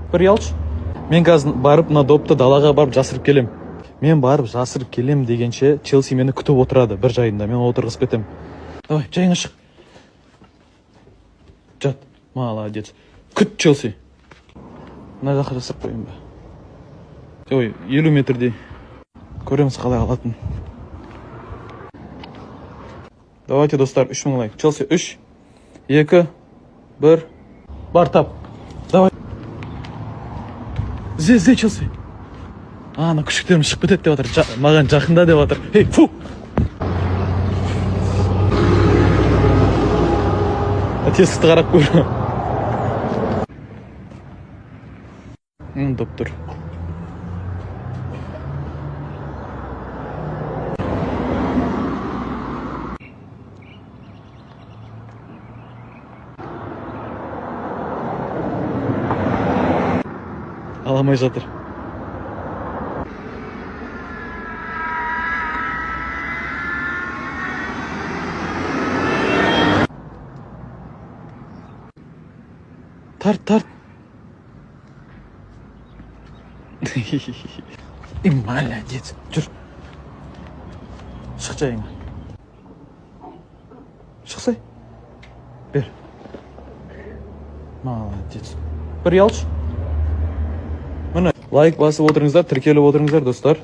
Бір ұялшы. Мен қазір барып, мына допты далаға барып жасырып келем. Мен барып жасырып келем дегенше, Челси мені күтіп отырады бір жайында. Мен отырғызып кетемін. Давай, жайыңа шық. Жат. Молодец. Күт, Челси. Мына жаққа жасырып қояйын ба? Ой, 50 метрдей. Көреміз қалай алатын. Давайте, достар, 3000 лайк. Челси, үш, екі, бір. Бар, тап. Давай. Ізде, ізде, Челси. Ана күшіктерім шығып кетеді деп жатыр. Маған жақында деп жатыр. Ей, фу! Тесікті қарап көр. Доп тұр. Ала алмай жатыр. Тарт, тарт. И молодец. Жүр. Шық жайыңа. Шықсай. Бер. Молодец. Бір ұялшы. Міне, лайк басып отырыңыздар, тіркеліп отырыңыздар, достар.